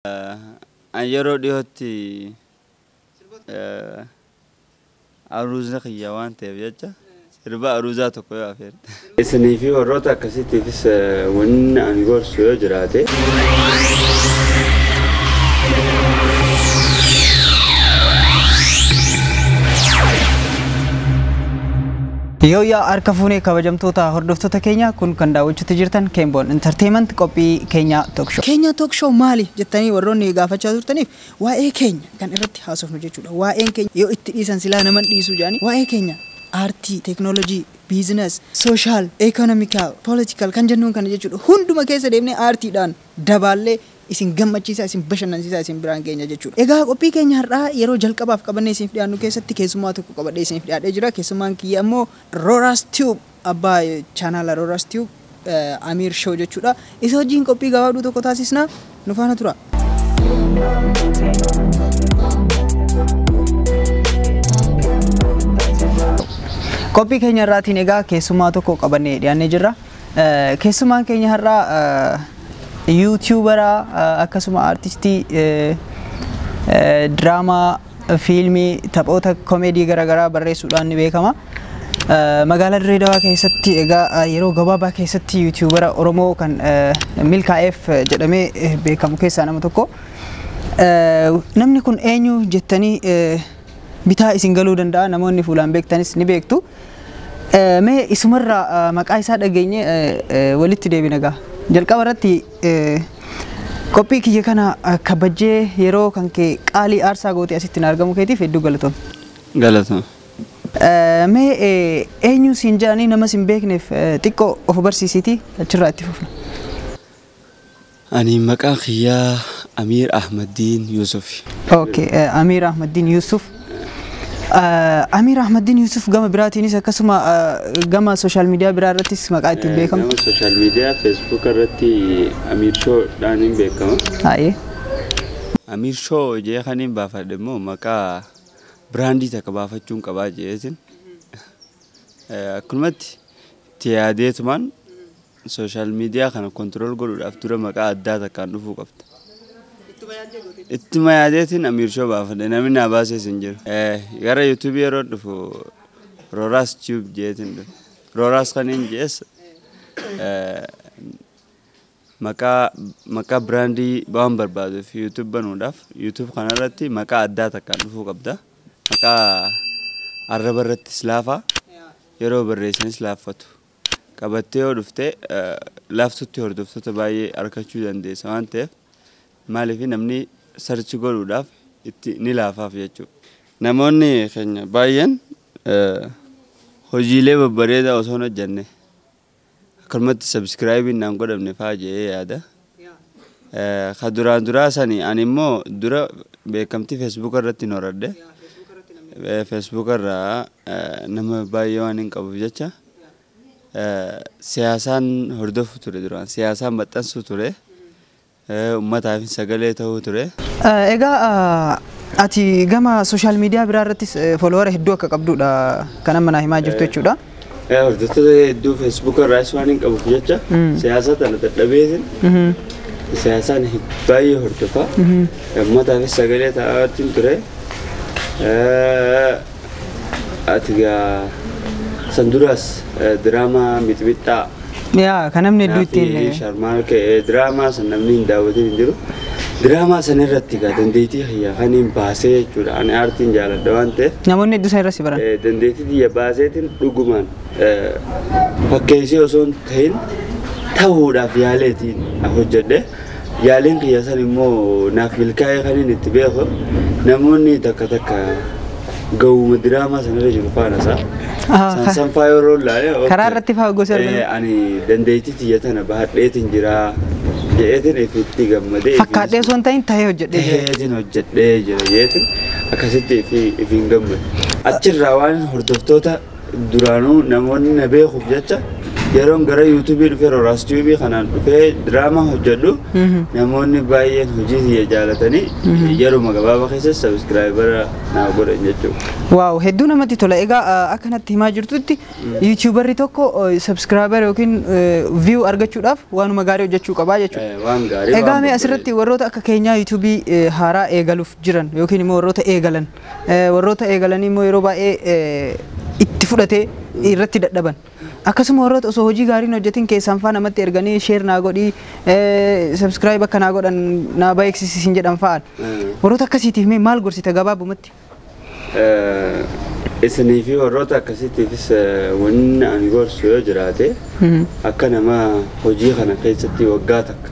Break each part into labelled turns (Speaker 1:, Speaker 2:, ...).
Speaker 1: An yeroo dhiyootti aruuza kiyya waan ta'eef jecha sirba aruuzaa tokko yoo afeerte. Isinii fi warroota akkasiitiifis wanni ani gorsu yoo jiraate.
Speaker 2: Yoo yaa harka fuunee kabajamtoota hordoftoota keenya kun kan daawwachuutti jirtan Keemboon Entertainment qophii keenya Talk Show. Keenya Talk Show maali jettanii warroonni gaafachaa turtaniif waa'ee keenya kan irratti haasofnu jechuudha. Waa'een keenya yoo itti dhiisan silaa naman dhiisuu jedhanii waa'ee keenya aartii, teeknoolojii, business, social, economical, political kan jennuun kana jechuudha. Hunduma keessa deemnee aartiidhaan dabaallee isin gammachiisaa, isin bashannansiisaa, isin biraan keenya jechuudha. Egaa qophii keenya har'aa yeroo jalqabaaf qabannee isiniif dhiyaannu keessatti keessummaa tokko qabadhee isiniif dhiyaadhee jira. Keessummaan kiyya ammoo Roras Tube abbaa chaanaala Roras Tube Amir Show jechuudha. Isa wajjin qophii gabaabduu tokko taasisna. Nu faana tura. Qophii keenya irraatiin egaa keessummaa tokko qabannee dhiyaannee jirra. Keessummaan keenya har'aa yuutuubaraa akkasuma aartistii diraamaa, fiilmii, taphoota komeedii garaagaraa barreessuudhaan ni beekama. Magaalaa Dirree Dawaa keessatti egaa yeroo gabaabaa keessatti yuutuubara Oromoo kan milkaa'eef jedhamee beekamu keessaa nama tokko. Namni kun eenyu jettanii bitaa isin galuu danda'a, namoonni fuulaan beektanis ni beektu. Mee isumarraa maqaa isaa dhageenye walitti deebina gaa. Jalqaba irratti qophii kiyya kana kabajjee yeroo kan kee qaalii aarsaa gootee asitti na argamu keetiif hedduu galatoom.
Speaker 1: Galatoom.
Speaker 2: Mee eenyu siin jedhanii nama sin beekneef xiqqoo of barsiisiitii achirraa itti fufna.
Speaker 1: Ani maqaan kiyyaa Amiir Ahmaddiin Yusuf.
Speaker 2: Okay, Amiir Ahmaddiin Yusuf. Amiir Ahmaddiin Yusuf gama biraatiinis akkasuma gama sooshaal miidiyaa biraa irrattis maqaa ittiin beekamu.
Speaker 1: Gama sooshaal miidiyaa feesbuuk irratti Amiir Show dhaan hin beekama.
Speaker 2: Haayee.
Speaker 1: Amiir Show jee kan hin baafadhe immoo maqaa biraandii takka baafachuun qabaa jeetin. Akkumatti itti yaadeetumaan sooshaal miidiyaa kana control godhuudhaaf dura maqaa addaa takkaan dhufuu qabda. Ittuma yaadeetiin Amiir Show baafadhe, namni naa baasees hin jiru. Gara yuutuubii yeroo dhufu Roras Tube jeetiin dhufe. Roras kan hin jees maqaa biraandii waan barbaaduuf yuutuub banuudhaaf yuutuub kanarratti maqaa addaa takkaan dhufuu qabda. Maqaa arraba irrattis laafaa, yeroo barreessanis laaffatu. Qabattee yoo dhufte laaftutti hordoftoota baay'ee argachuu dandeessa waan ta'eef maaliif namni search godhuudhaaf itti ni laafaaf jechuudha. Namoonni keenya baay'een hojiilee babbareedaa osoo hin hojjenne akkanumatti subscribe naan godhamne fa'aa jedhee yaada. Ka duraan duraa sani ani immoo dura beekamtii feesbuuk irratti hin horadhe. Feesbuuk irraa nama baay'ee waan hin qabuuf jecha siyaasaan hordofu ture, duraan siyaasaan maxxansuu ture. Uummataaf sagalee ta'uu ture.
Speaker 2: Egaa ati gama sooshaal miidiyaa biraa irrattis followera hedduu akka qabdudha kan amma naa himaa jirtu jechuudha.
Speaker 1: Hordoftoota hedduu feesbuuk irraas waan hin qabuuf jecha siyaasa tana dadhabeetin siyaasaan baay'ee hordofa. Uummataafis sagalee ta'aatiin ture. Ati gaa san duraas diraamaa mixmixxaa
Speaker 2: Yaa kan namni hedduu ittiin
Speaker 1: Sharmaal diraamaa san namni hin daawwatin hin jiru. Diraamaa san irratti gaa dandeettii kiyya kan hin baasee jechuudha. Ani aartiin jaaladha waan ta'eef.
Speaker 2: Namoonni hedduu san irra si baran.
Speaker 1: Dandeettii kiyya baaseetiin dhugumaan fakkeessee osoo hin ta'in ta'uudhaaf yaaleetiin hojjedhe. Yaaleen kiyya san immoo naaf milkaa'ee kan inni itti beeku namoonni takka takka ga'uuma diraamaa sanarra jiru faana isaa. San faa yeroo ilaalee.
Speaker 2: Karaa irratti faa gosa arginu.
Speaker 1: Ani dandeettii tiyya tana bahadheetiin jira jedheetiin ifitti gammadee.
Speaker 2: Fakkaadhee osoo hin ta'in tahee hojjedhee jira.
Speaker 1: Taheetiin hojjedhee jira jedheetiin akkasitti ifiin gammade. Achirraa waan hordoftoota duraanuu namoonni na beekuuf jecha Yeroon gara YouTubeii dhufee, Rooraas Tube kanaan dhufee diraamaa hojjedhu, namoonni baay'een hojii kiyya jaalatanii yeruma gabaabaa keessa subscriber naa godhan jechuudha.
Speaker 2: Wow, hedduu namatti tola. Egaa akkanatti himaa jirtutti YouTuberri tokko subscriber yookiin view argachuudhaaf waanuma gaarii hojjechuu qabaa jechuudha.
Speaker 1: Waan gaarii.
Speaker 2: Egaa mee asirratti warroota akka keenyaa YouTubeii haaraa eegaluuf jiran yookiin immoo warroota eegalan, warroota eegalanii immoo yeroo baay'ee itti fudhatee irratti dadhaban, akkasuma warroota osoo hojii gaariin hojjetin keessaan faa namatti erganii share naa godhii, subscribe akka naa godhan naa beeksisisin jedhan fa'aan, warroota akkasiitiif mee maal gorsita gabaabumatti?
Speaker 1: Isinii fi warroota akkasiitiifis wanni ani gorsu yoo jiraate, akka nama hojii kana keessatti waggaa takka,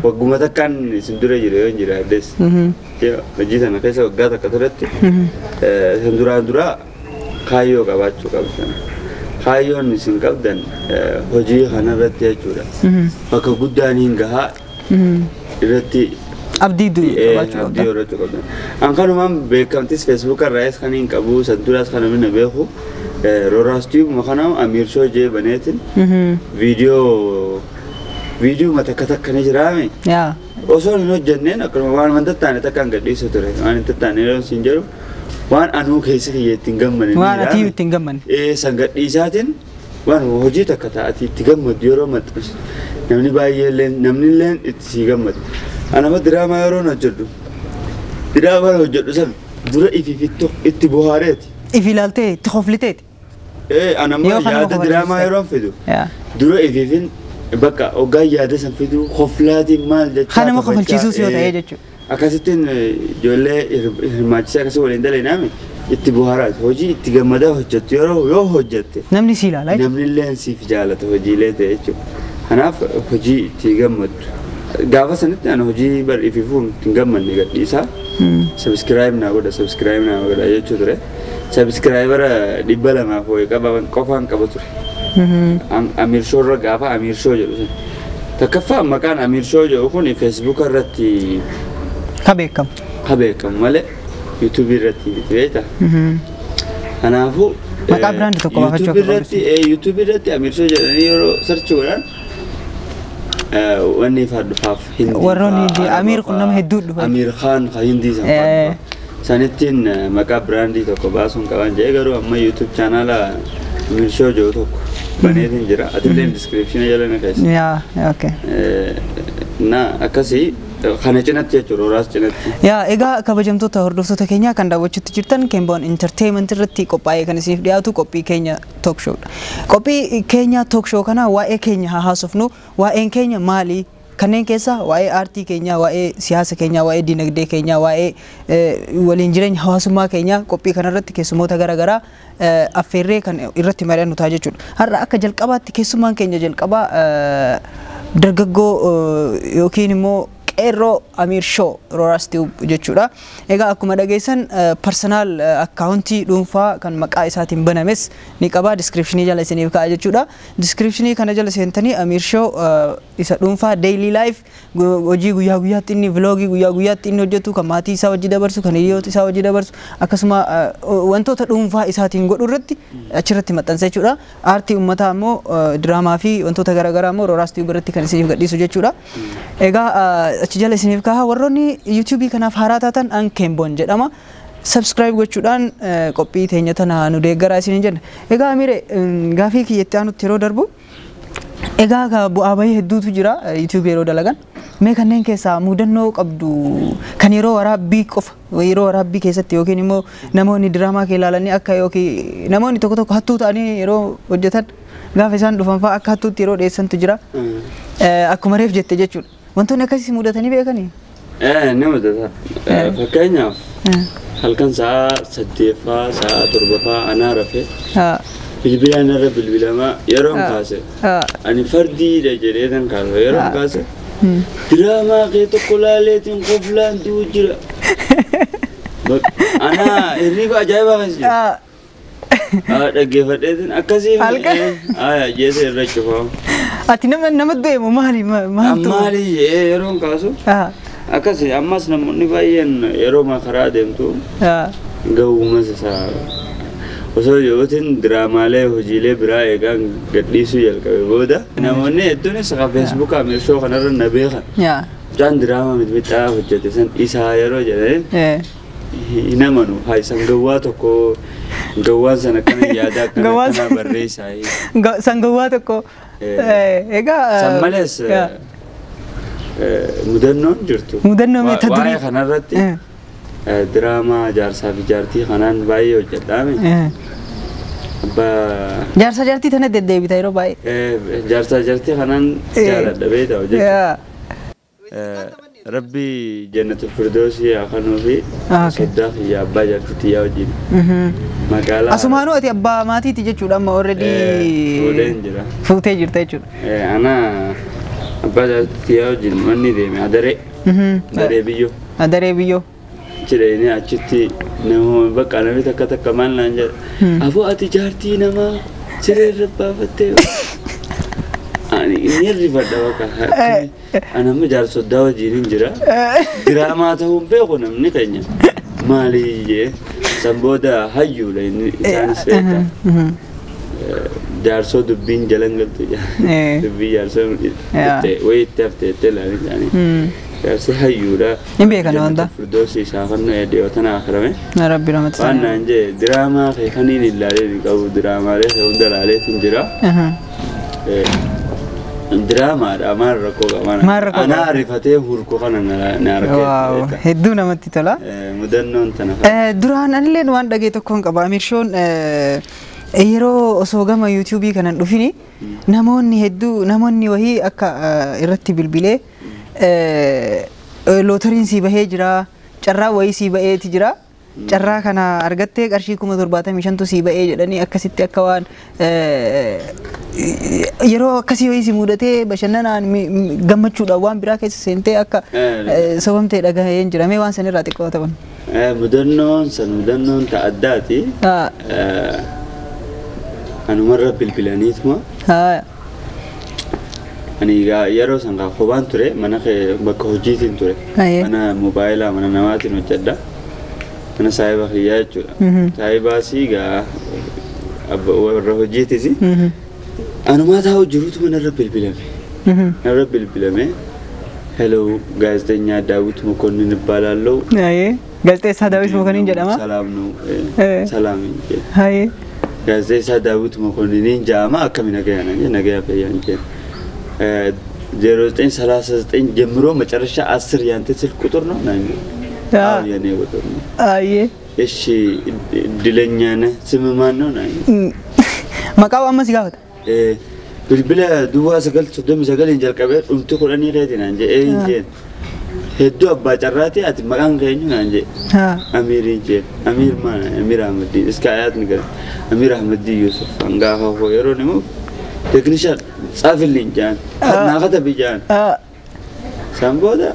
Speaker 1: wagguma takkaan isin dura jira yoo hin jiraaddes, hojii sana keessa waggaa takka turetti, isin duraan duraa kaayyoo qabaachuu qabdan. Kaayyoon isin qabdan hojii kana irratti jechuudha. Bakka guddaan hin gahaa irratti
Speaker 2: abdii qabaachuu
Speaker 1: abdii horachuu qabdan. An kanumaan beekamtis Facebook irraas kan hin qabu, san duraas kan namni na beeku. Rooraas Tube kana Amiir Shoo jee baneetin viidiyoo takka takka ni jiraame. Osoo hin hojjenneen akkanuma waan hin tattaane takkaan gadhiisu ture. Waan hin tattaane yeroo siin jedhu, waan anuu keessa kiyya ittiin gammanne.
Speaker 2: Waan ati ittiin gammanne.
Speaker 1: San gadhiisaatiin waan hojii takka ta'ati itti gammaddu yeroo maxxansu namni baay'ee, namni illee itti sii gammadu. Anama diraamaa yeroon hojjedhu, diraamaa hojjedhu san dura ifiif itti bohaareeti.
Speaker 2: If ilaaltee itti kofliteeti.
Speaker 1: Anammoo yaada diraamaa yeroon fidu dura ifiifin bakka hoggaa yaada san fidu koflaatiin maal jechaa.
Speaker 2: Kan nama kofalchiisuus yoo ta'e jechuudha.
Speaker 1: Akkasittiin ijoollee hirmaachisee akkasii waliin dalainaame itti bohaaraati. Hojii itti gammadaa hojjettu yeroo yoo hojjette,
Speaker 2: namni si ilaala.
Speaker 1: Namni illee siif jaalata hojiilee ta'e jechuudha. Kanaaf hojii itti gammaddu. Gaafa sanitti ani hojii bar ifiifuu ittiin gammanne gadhiisaa. Subscribe naa godha, subscribe naa godha jechuu ture. Subscriber 200 wayii qaban qofaan qaba ture. Amiir Shoo irra gaafa Amiir Shoo jedhu sun. Takkaffaa maqaan Amiir Shoo jedhu kun Facebook irratti
Speaker 2: ka beekamu.
Speaker 1: Ka beekamu malee YouTubeii irratti miti, beektaa? Kanaafuu
Speaker 2: maqaa brand tokko baafachuu
Speaker 1: akka irratti, YouTubeii irratti Amiir Shoo jedhanii yeroo search godhan wanni ifaa dhufaaf
Speaker 2: Hindii. Warroonni Hindii Amiir kun nama hedduu dhufa.
Speaker 1: Amiir Khaan ka Hindii san fa'aa dhufa. Sanittiin maqaa brandii tokko baasuun qaban jedhee, garuu amma YouTube channela Amiir Shoo jedhu tokko baneetiin jira. Atillee description jala na keessa.
Speaker 2: Yaa, okay.
Speaker 1: Na akkasii kana cinatti jechuudha, Rooraas cinatti.
Speaker 2: Yaa, egaa kabajamtoota hordoftoota keenyaa, kan daawwachuutti jirtan Kemboon Entertainment irratti qophaa'ee kan isiniif dhiyaatu qophii keenya talk showdha. Qophii keenya talk show kana waa'ee keenya haa haasofnu, waa'een keenya maali? Kanneen keessaa waa'ee aartii keenyaa, waa'ee siyaasa keenyaa, waa'ee dinagdee keenyaa, waa'ee waliin jireenya hawaasummaa keenyaa qophii kanarratti keessummoota garaagaraa affeerree kan irratti mari'annu ta'a jechuudha. Har'a akka jalqabaatti keessummaan keenya jalqabaa dargaggoo yookiin immoo qeerroo Amiir Shoo Rooraas Tube jechuudha. Egaa akkuma dhageessan personal accountii dhuunfaa kan maqaa isaatiin banames ni qaba, descriptionii jala isiniif ka'a jechuudha. Descriptionii kana jala seentanii Amiir Shoo isa dhuunfaa daily life, hojii guyyaa guyyaatti inni vlogii guyyaa guyyaatti inni hojjetu, kan maatii isaa wajji dabarsu, kan hiriyoota isaa wajji dabarsu, akkasuma wantoota dhuunfaa isaatiin godhu irratti achirratti maxxansa jechuudha. Aartii uummataa immoo diraamaa fi wantoota garaagaraa immoo Rooraas Tube irratti kan isiniif gadhiisu jechuudha. Egaa achi jala isiniif ka'a. Warroonni YouTubeii kanaaf haaraa taatan, an Kemboon jedhama. Subscribe gochuudhaan qophii teenya tana nu deeggaraa isiniin jenna. Egaa Amiire, gaafii kiyyatti aanutti yeroo darbu, egaa bu'aa bahii hedduutu jira YouTubeii yeroo dalagan. Mee kanneen keessaa mudannoo qabdu kan yeroo waraabbii qofa, yeroo waraabbii keessatti yookiin immoo namoonni diraamaa kee ilaalanii akka yookiin namoonni tokko tokko hattuu ta'anii yeroo hojjetan gaafa isaan dhufan fa'aa akka hattuutti yeroo dhiyeessantu jira. Akkuma reef jette jechuudha. Wantoonni akkasii mudatanii beekanii?
Speaker 1: Ni mudata. Fakkeenyaaf halkan sa'a 8ffaa, sa'a 7ffaa anaa rafee bilbilaan irra bilbilamaa, yeroon kaase ani fardiidha jedhee tan kaase, yeroon kaase diraamaa kee tokko laaleetiin koflaan du'u jira. Anaa hirriba ajaa'ibaa keessa jira. Dhaggeeffadheetiin akkasii jeesa irra cufamu.
Speaker 2: Ati nama du'e moo maali maaltu?
Speaker 1: Maali yeroon kaasu akkasii. Ammas namoonni baay'een yeroo karaa deemtu gahuumas isaa Osoo jiruutiin diraamaalee hojiilee biraa eegaan gadhiisuu jalqabe booda namoonni hedduunis ka Feesbuukaa Amiirshoo kanarra na beekan. Mucaan diraamaa mixmixaa hojjete san isaa yeroo jedhaniin hin amanu. Haa isan gawwaa tokko gawwaan sana akkana yaada akkana
Speaker 2: Gawwaan
Speaker 1: akkana barreessaa.
Speaker 2: San gawwaa tokko. Egaa.
Speaker 1: San malees mudannoon jirtu.
Speaker 2: Mudannoo mee ta durii?
Speaker 1: Waa'ee kanarratti diraamaa jaarsaa fi jaartii kanaan baay'ee hojjedhaame. Abbaa
Speaker 2: Jaarsa jaartii tana deddeebita yeroo baay'ee.
Speaker 1: Jaarsaa jaartii kanaan jaaladha beektaa hojjechuudha. Rabbi jannatul firdoosii haa kennuu fi soddaa kiyya abbaa jaartii tiyyaa wajjin magaalaa.
Speaker 2: Asumaanuu ati abbaa maatiiti jechuudha amma already.
Speaker 1: Fuudheen jira.
Speaker 2: Fuutee jirta jechuudha.
Speaker 1: Ana abbaa jaartii tiyyaa wajjin manni deeme adaree. Adaree biyyoo.
Speaker 2: Adaree biyyoo.
Speaker 1: Achi achitti nama bakka namni takka takka maal naan jedha. Aboo ati jaartii namaa siree irra baafattee. Ani inni rifadha bakka. Ani amma jaarsoddaa wajjin hin jira. Diraamaa ta'uu hin beeku namni keenya. Maali jee san booda hayyuudha inni isaanis beektaa. Jaarsoo dubbiin jalan galtu dubbii jaarsoo wayii itti haftee itti ilaalanii isaanii. Jaarsi hayyuudha.
Speaker 2: Hin beekan wanta.
Speaker 1: Firdoosi isaa kan dhiyootana akirame.
Speaker 2: Rabbi namatti
Speaker 1: Waan naan jee diraamaa kee kaniin ilaalee hin qabu diraamaalee kee hunda ilaaleetiin jira. Diraamaadha maal rakkoo qaba.
Speaker 2: Maal rakkoo qaba?
Speaker 1: Anaa ariifatee hurkoo kana na argee.
Speaker 2: Hedduu namatti tola.
Speaker 1: Mudannoon tana.
Speaker 2: Duraan anilleen waan dhagee tokkoon qaba. Amirshoon yeroo osoo gama yuutuubii kanan dhufini namoonni hedduu namoonni wahii akka irratti bilbilee lootariin sii bahee jira carraa wayii sii baheeti jira carraa kana argattee qarshii 75,000 sii bahee jedhanii akkasitti akka waan yeroo akkasii wayii si mudatee bashannanaan gammachuudhaan waan biraa keessa seentee akka sobamtee dhagaheen jira mee waan sanirraa xiqqoo ta'an.
Speaker 1: Mudannoon san mudannoon ta addaati. Anumarra bilbilaniituma. Ani yeroo san kophaan ture mana bakka hojiitiin ture. Mana moobaayilaa mana namaatiin hojjedha. Mana saayiba kiyyaa jechuudha. Saayibaasii gaa warra hojiitis. Anumaa taa'u jiruutu manarra bilbilame. Manarra bilbilame. Hello ጋዜጠኛ ዳዊት መኮንን እባላለሁ።
Speaker 2: ጋዜጠኛ ዳዊት መኮንን jedhama.
Speaker 1: ሰላም ነው። ሰላም እንጂ። Gaazexeessaa Daawit Mokonnin jedhama akkami nagaya naan jedhe nagaya fayyaan jedhe 0939 ጀምሮ መጨረሻ 10 ያንተ ስልክ ቁጥር ነው ና አዎ የኔ ቁጥር ነው። እሺ እድለኛ ነህ። ስምህ ማን ነው ና
Speaker 2: Maqaa amma si gaafata.
Speaker 1: Bilbila duwwaa 939 jalqabee dhumti 10 keeti naan jedhe een jeen hedduu abbaa carraati ati maqaan kee eenyu naan jedhe Amiiriin jeen Amiir maal Amiir Ahmadiin iska ayaat ni gara Amiir Ahmadiin Yusuf hangaafa koo yeroo himu teeknishaan tsaafilliin jaan naa katabi jaan san booda